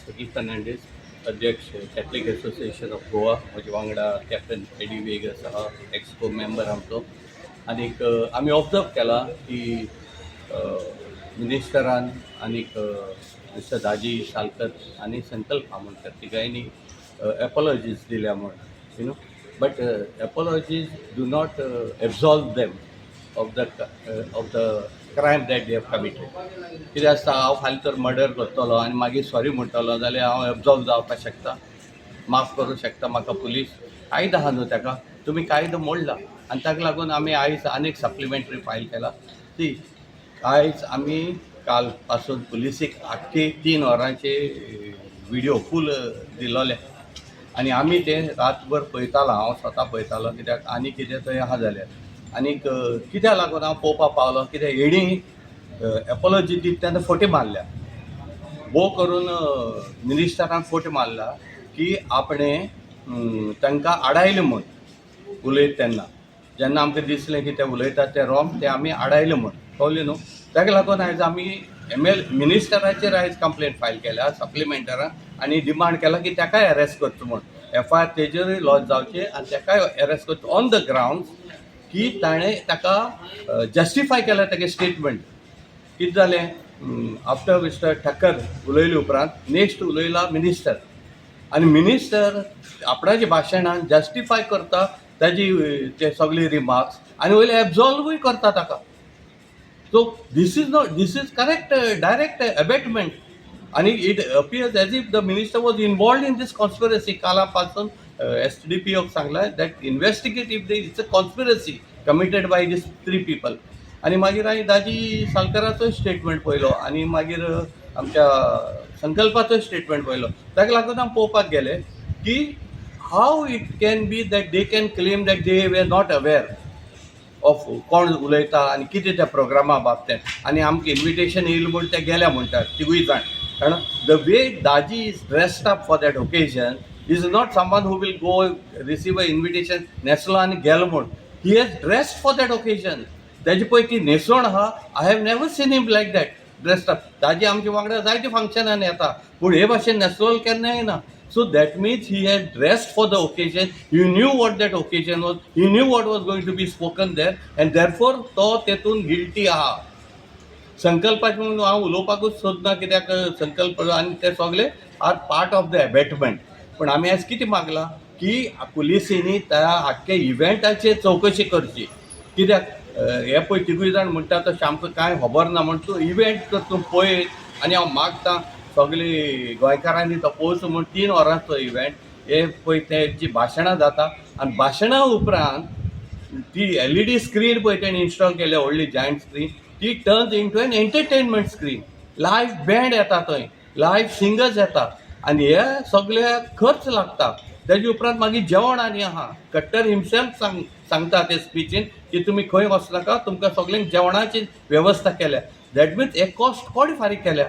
सगीत फर्नांडीस, अध्यक्ष, Catholic association of Goa. म्हज्या वांगडा कॅप्टन एडी वेगस आहा, एक्सको मेंबर आमचो. आनीक आमी ऑब्जर्व केलां की मिनिस्टरान आनीक मिस्टर दाजी सालकर आनी संकल्प आमोणकर तिगांयनी एपोलॉजीज दिल्या म्हूण but apologies do not absolve them of the crime that they have committed. कितें आसता, हांव फाल्यां तर मर्डर करतलो आनी मागीर सॉरी म्हणटलो जाल्यार हांव एब्जॉल्व जावपाक शकता, माफ करूंक शकता म्हाका पुलीस? कायदो आहा न्हू ताका. तुमी कायदो मोडला आनी ताका लागून आमी आयज आनीक सप्लिमेंटरी फायल केला. ती आयज आमी काल पासून पुलिसीक आख्खे 3 वरांचे विडियो फूल दिलोले आनी आमी ते रातभर पळयतालो. हांव स्वता पळयतालो, कित्याक आनी कितें थंय आहा जाल्यार. आनीक कित्याक लागून हांव पळोवपाक पावलो, कित्याक हेणी एपोलॉजी दिता तेन्ना फटी मारल्या. भोव करून मिनिस्टरान फट मारला की आपणें तांकां आडायलें म्हूण उलयत तेन्ना. जेन्ना आमकां दिसलें की ते उलयतात ते रॉंग, ते आमी आडायलें म्हूण. कळ्ळें न्हू? ताका लागून आयज आमी एम एल मिनिस्टराचेर आयज कंप्लेन फायल केल्या सप्लिमेंटरान आनी डिमांड केला की ताकाय अरेस्ट करचो म्हूण. एफआयआर तेजेरूय लॉज जावचे आनी ताकाय अरेस्ट करचो ऑन the ground की ताणें ताका जस्टिफाय केला तागे स्टेटमेंट. कितें जालें, आफ्टर मिस्टर ठक्कर उलयले उपरांत नेक्स्ट उलयला मिनिस्टर आनी मिनिस्टर आपणाच्या भाशणान जस्टिफाय करता ताजी ते सगळे रिमार्क्स आनी वयले एब्जॉल्वूय करता ताका. So this is not, this is correct, direct abetment आनी it appears as if the minister was involved in this conspiracy. काला पासून एस डी पी ओक सांगलां that investigate if the it's a conspiracy committed by this three people. आनी मागीर हांवें दाजी सालकाराचोय statement पळयलो आनी मागीर आमच्या संकल्पाचोय स्टेटमेंट पळयलो. ताका लागून आमी पळोवपाक गेले की how it can be that they can claim that they were not aware of कोण उलयता आनी कितें त्या प्रोग्रामा बाबतींत आनी आमकां इन्विटेशन येयलें म्हूण ते गेल्या म्हणटात तिगूय जाण. कारण the way Daji is dressed up for that occasion is not someone who will go receive a invitation, न्हेसलो आनी गेलो म्हूण. He has dressed for that occasion. तेजी पळय ती न्हेसवण आहा, I have never seen him like that dressed up. ताजी आमच्या वांगडा जायते फंक्शनान येता, पूण हे भाशेन न्हेसलोलो केन्नाय ना. So that means he has dressed for the occasion. He knew what that occasion was. He knew what was going to be spoken there and therefore तो तेतून गिल्टी आहा. संकल्पाचे म्हणून हांव उलोवपाकूच सोदना, कित्याक संकल्प आनी ते सगळे are part of the abetment. पूण आमी आयज कितें मागलां की पुलिसींनी त्या आख्खे इव्हेंटाचेर चवकशी करची, कित्याक हे पळय तिगूय जाण म्हणटा तशें आमकां कांय खबर ना म्हण. तूं इव्हेंट तर तूं पळयत आनी हांव मागता सगळे गोंयकारांनी तो पळोवचो म्हूण. 3 वरांचो इव्हेंट हे पळय, तेजी भाशणां जाता आनी भाशणां उपरांत ती एलईडी स्क्रीन पळय तेणी इन्स्टॉल केल्या, व्हडली जायंट स्क्रीन, ती turns into an entertainment screen. Live band येता थंय, लायव्ह सिंगर्स येता आनी हे सगळे खर्च लागता. तेजे उपरांत मागीर जेवण आनी आहा. खट्टर हिमसेल्फ सांगता ते स्पिचीन की तुमी खंय वचनाका, तुमकां सगल्यांक जेवणाची वेवस्था केल्या. That means हे कॉस्ट कोणी फारीक केल्या?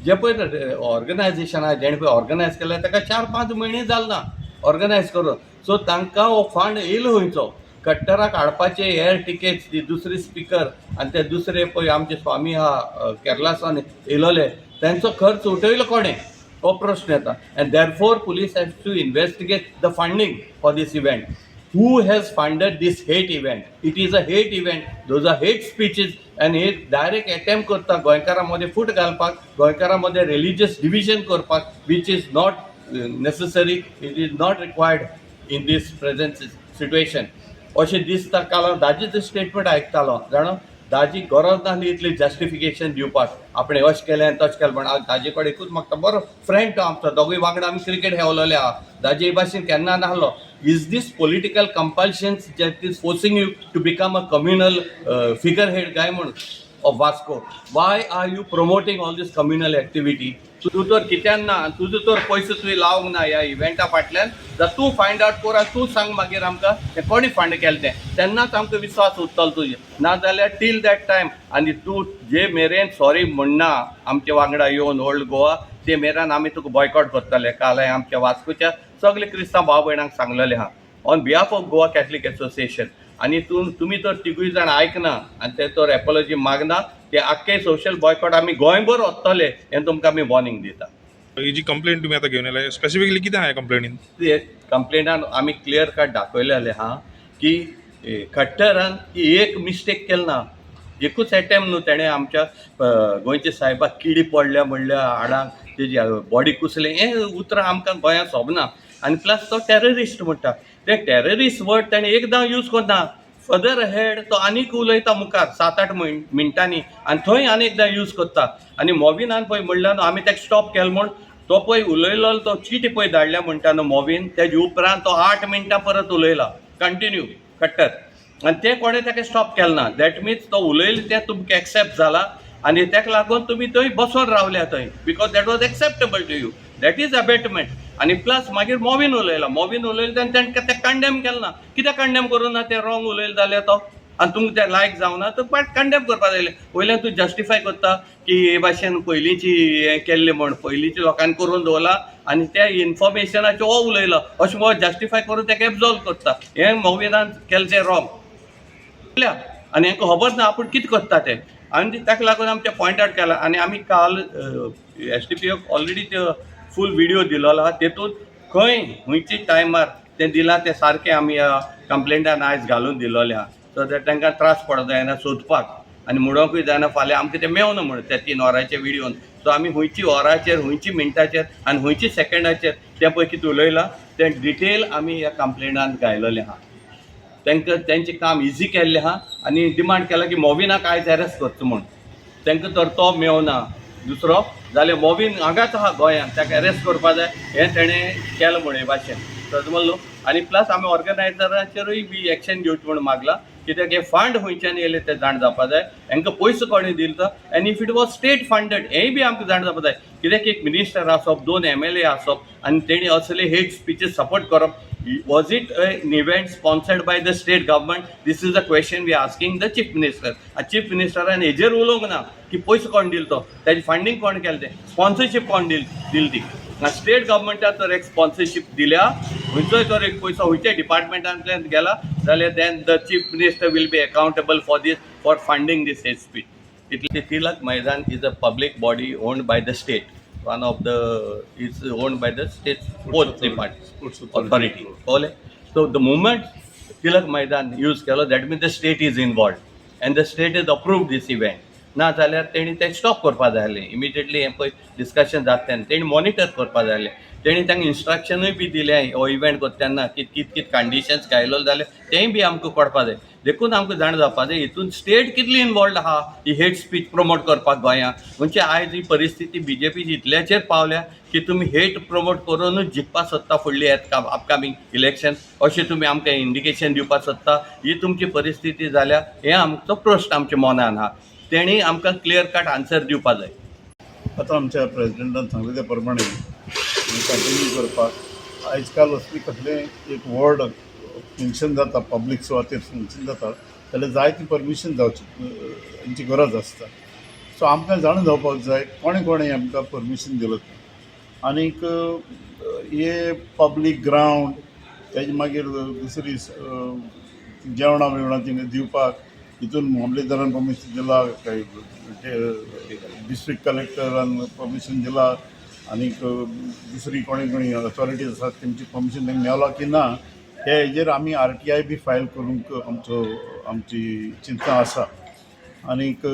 जे पळय ऑर्गनायझेशन आहा, जेणे पळय ऑर्गनायज केल्या, ताका 4-5 म्हयने जाले ना ऑर्गनायज करून. सो तांकां हो फंड येयलो खंयचो? कट्टराक हाडपाचे एअर टिकेट्स, ती दुसरी स्पिकर आनी ते दुसरे पळय आमचे स्वामी आहा केरलासान येयलोले, तेंचो खर्च उठयलो कोणें, हो प्रश्न येता. And therefore police has to investigate the funding for this event. Who has funded this hate event? It is a hate event. Those are hate speeches and hey direct attempt करता गोंयकारां मदें फूट घालपाक, गोंयकारां मदें रिलीजियस डिविजन करपाक, which is not necessary. It is not required in this present situation अशें दिसता. काल हांव दाजीचें स्टेटमेंट आयकतालो जाणा. दाजी गरज नासली इतली जस्टिफिकेशन दिवपाक, आपणें अशें केलें आनी तशें केलें म्हण. हांव दाजे कडेन एकूच मागता, बरो फ्रेंड तो आमचो, दोगूय वांगडा आमी क्रिकेट खेळलेले आहा. दाजी हे भाशेन केन्ना नासलो. Is this political compulsions that is forcing you to become a communal figurehead काय म्हूण of Vasco? Why are you promoting all this communal activity? तूं तर कित्यान ना, तुजो तर पयसो तुवें लावंक ना ह्या इव्हेंटा फाटल्यान. जाल्यार तूं फायंड आवट कर आनी तूं सांग मागीर आमकां तें कोणी फंड केलें तें. तेन्नाच आमकां विस्वास उरतलो तुजेर. नाजाल्यार टील that time आनी तूं जे मेरेन सॉरी म्हणना आमचे वांगडा येवन ओल्ड गोवा, ते मेरेन आमी तुका बॉयकॉट करतले. काल हांवें आमच्या वास्कोच्या सगळे क्रिस्तांव भाव भयणांक सांगलेलें आहा on behalf of Goa Catholic Association. आनी तूं तुमी तर तिगूय जाण आयकना आनी ते तर एपोलॉजी मागना, ते आख्खे सोशल बॉयकॉट आमी गोंयभर वतले हें तुमकां आमी वॉर्निंग दिता. ही जी कंप्लेंट तुमी आतां घेवन येयला, स्पेसिफिकली कितें आहा कंप्लेनीन? ते कंप्लेनान आमी क्लियर कट दाखयलेलें आहा की खट्टरान एक मिस्टेक केल ना, एकूच एटेम्प न्हू. तेणें आमच्या गोंयच्या सायबाक किडी पडल्या म्हणल्या, हाडांक तेजी बॉडी कुसले, हें उतरां आमकां गोंयांत सोबना. आनी प्लस तो टॅररिस्ट म्हणटा, ते टॅररिस्ट वर्ड तेणें एकदां यूज करना. फर्दर अहेड तो आनीक उलयता मुखार 7-8 मिनटांनी आनी थंय आनी एकदां यूज करता. आनी मोविनान पळय म्हणल्यार न्हू आमी ताका स्टॉप केलो म्हूण तो पळय उलयलो, तो चीट पळय धाडल्या म्हणटा न्हू मोविन, तेजे उपरांत तो 8 मिनटां परत उलयला कंटिन्यू खट्टर आनी तें कोणें ताका स्टॉप केलें ना. That means तो उलयलें तें तुमकां एक्सेप्ट जाला आनी ताका लागून तुमी थंय बसोन रावल्या थंय, because that was acceptable to you. That is abetment. आनी प्लस मागीर मोविन उलयला, मोविन उलयलें तेन्ना तांकां तें कंडेम केलें ना. कित्याक कंडेम करूं ना? तें रॉंग उलयलें जाल्यार तो आनी तुमकां तें लायक जावना तर बट कंडेम करपा जाय. वयल्यान तूं जस्टिफाय करता की हे भाशेन पयलींची हें केल्लें म्हण, पयलींच्या लोकांनी करून दवरलां आनी त्या इन्फॉर्मेशनाचेर हो उलयलो अशें हो जस्टिफाय करून ताका एब्जॉल्व करता. हें मोविनान केलें तें रॉंग आनी हांकां खबर ना आपूण कितें करता तें. आनी ताका लागून आमी तें पॉयंट आवट केलां आनी आमी काल एसडीपीओक ऑलरेडी ते फूल विडियो दिलोलो आहा. तेतून खंय खंयचे टायमार तें दिलां तें सारकें आमी कंप्लेंटान आयज घालून दिलोलें आहा, सो that तांकां त्रास पडो जायना सोदपाक आनी म्हणोंकूय जायना फाल्यां आमकां तें मेवना म्हण त्या 3 वरांचे विडियोन. सो आमी खंयची वराचेर, खंयची मिनटाचेर आनी खंयची सेकंडाचेर तें पळय कितें उलयलां तें डिटेल आमी ह्या कंप्लेंटान घायलेलें आहा. तांकां तेंचें काम इजी केल्लें आहा आनी डिमांड केलां की मोविनाक आयज अरेस्ट करचो म्हूण. तांकां तर तो मेवना दुसरो जाल्यार मोविन हांगाच आहा गोंयांत, ताका अरेस्ट करपा जाय. हें तेणें केलां म्हूण हे भाशेन समजलो. आनी प्लस आमी ऑर्गनायझराचेरूय बी एक्शन घेवचें म्हूण मागलां, कित्याक हे फंड खंयच्यान येयले ते जाण जावपा जाय. हांकां पयसो कोणें दिलो तो आनी if it was state funded हेंय बी आमकां जाण जावपा जाय. कित्याक एक मिनिस्टर आसप, दोन एमएलए आसप आनी तेणी असले हेट स्पिचीस सपोर्ट करप, was it an event sponsored by the state government? This is the question we asking the chief minister. Chief मिनिस्टरान हेजेर उलोवंक ना की पयसो कोण दिलो तो, ताजें फंडींग कोण केलें, तें स्पॉन्सरशीप कोण दिली ती. स्टेट गव्हर्मेंटान तर एक स्पॉन्सरशीप दिल्या, खंयचोय तर एक पयसो खंयच्या डिपार्टमेंटांतल्यान गेला जाल्यार then the chief minister will be accountable for this, for funding this hate speech. इतले. Tilak Maidan is a public body owned by the state, one of the is owned by the state sports department authority, कळ्ळें? So the moment Tilak Maidan use केलो, that means the state is involved and the state is approve this event. ना जाल्यार तेणी तें stop करपा जाय आसलें immediately. हें पळय डिस्कशन जाता तेन्ना तेणी मॉनिटर करपा जाय आसलें. तेणी तांकां इन्स्ट्रक्शनूय बी दिलें हो इव्हेंट करता तेन्ना की कित कित कंडिशन्स घायलो जाल्यार तेंय बी आमकां कळपा जाय. देखून आमकां जाणा जावपा जाय हितून स्टेट कितली इनवॉल्ड आहा ही हेट स्पीच प्रमोट करपाक गोंयांत. म्हणजे आयज ही परिस्थिती बीजेपी इतल्याचेर पावल्या की तुमी हेट प्रमोट करूनच जिखपा सोदता फुडली अपकमींग इलेक्शन, अशें तुमी आमकां इंडिकेशन दिवपाक सोदता. ही तुमची परिस्थिती जाल्या, हें आमचो प्रश्न आमच्या मनान आहा. तेणी आमकां क्लियर कट आन्सर दिवपा जाय. आतां आमच्या प्रेजिडेंटान सांगलें त्या प्रमाणे कंटिन्यू करपाक आयज काल असली कसलें एक वर्ड फंक्शन जाता, पब्लीक सुवातेर फंक्शन जाता जाल्यार जाय ती परमिशन जावची हेंची गरज आसता. सो आमकां जाणून जावपाक जाय कोणें कोणें आमकां परमिशन दिलां तें. आनीक हे पब्लीक ग्रावंड, तेजे मागीर दुसरी जेवणां बिवणां थिंगा दिवपाक हितून मामलेदारान परमिशन दिलां काय डिस्ट्रिक्ट कलेक्टरान परमिशन दिलां आनीक दुसरी कोणी कोणी अथॉरिटीज आसात तेंची परमिशन तांकां मेवला की ना, हे हेजेर आमी आरटीआय बी फायल करूंक आमचो आमची चिंतना आसा. आनीक